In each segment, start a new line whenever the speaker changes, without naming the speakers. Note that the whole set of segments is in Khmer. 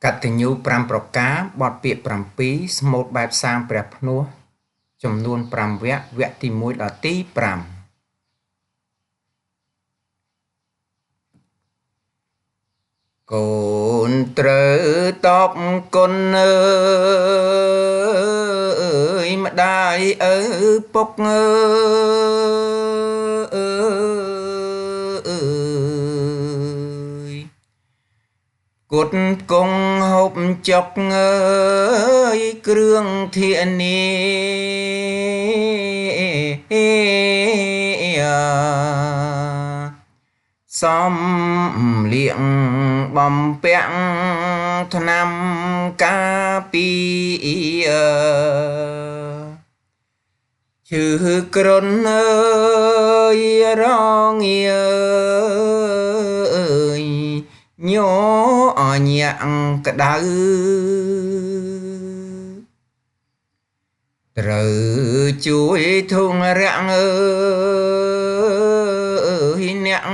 កតញ្ញូ5ប្រការបទពាក្យ7ស្មូតបែបសាងព្រះភ្នោះចំនួន5វគ្គវគ្គទី1ដល់ទី5កូនត្រូវតបគុណអើយម្ដាយឪពុកអើយគុតគង់ហូបចុកអើយគ្រឿងធានាសំលៀងបំពាក់ថ្នាំការពារឈឺគ្រុនអើយរងាអើយញញាក់ក្តៅត្រូវជួយធុងរាក់អើយអ្នក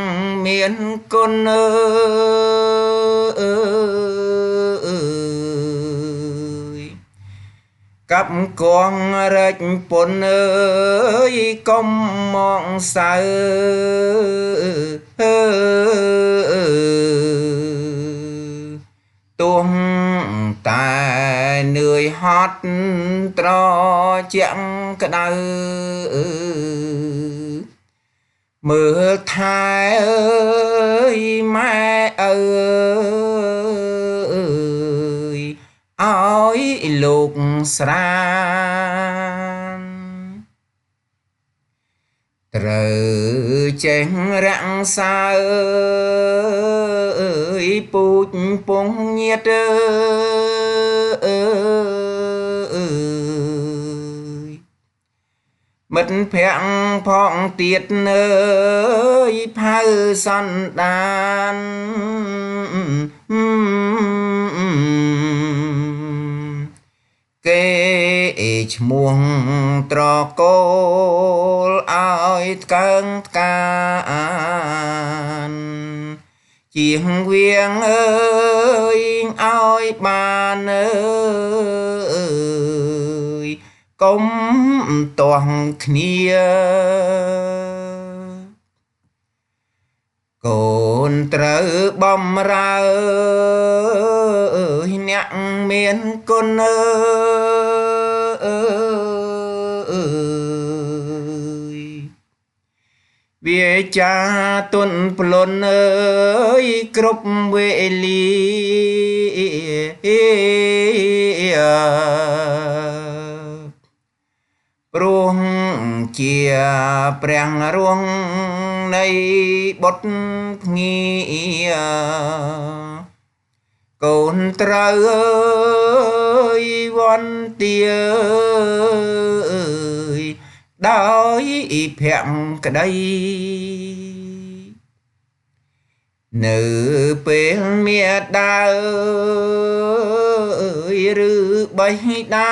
មានគុណអើយកាប់គងរែកពុនអើយកុំមកសៅទោះតែនឿយហត់ត្រជាក់ក្តៅមើលថែអើយម៉ែអើយឲ្យលោកស្រានត្រូវចេះរក្សាអើយពូជពងញាតអើយមិត្តភក្តិផងទៀតអើយផៅសន្តានគេឈ្មោះត្រកូលឲ្យថ្កើងថ្កានជាងវៀងអើយឲ្យបានអើយកុំទាស់គ្នាកូនត្រូវបំរើអ្នកមានគុណអើយវាចាទុនប្លន់អើយគ្រប់វេលាព្រោះជាព្រះរួងនៃបុត្រភ្ងារកូនត្រូវអើយវន្តាអើយដោយភក្តីនៅពេលមេដាអើយឬបិតា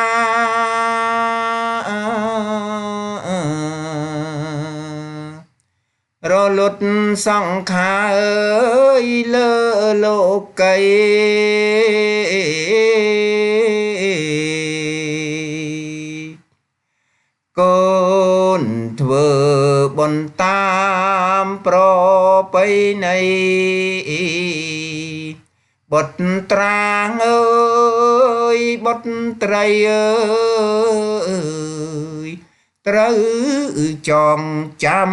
រលត់សង្ខារអើយលើលោកីកូនធ្វើបុណ្យតាមប្រពៃណីបុត្រាងអើយបុត្រីអើយត្រូវចងចាំ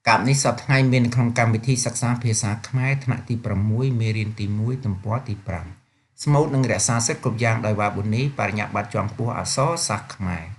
កម្មនេះសប្តាហ៍ថ្ងៃមានក្នុងកម្មវិធីសិក្សាភាសាខ្មែរថ្នាក់ទី6មេរៀនទី1ទំព័រទី5ស្មូតនិងរក្សាសិទ្ធិគ្រប់យ៉ាងដោយវ៉ាប៊ុនីបរិញ្ញាបត្រជាន់ខ្ពស់អក្សរសាស្ត្រខ្មែរ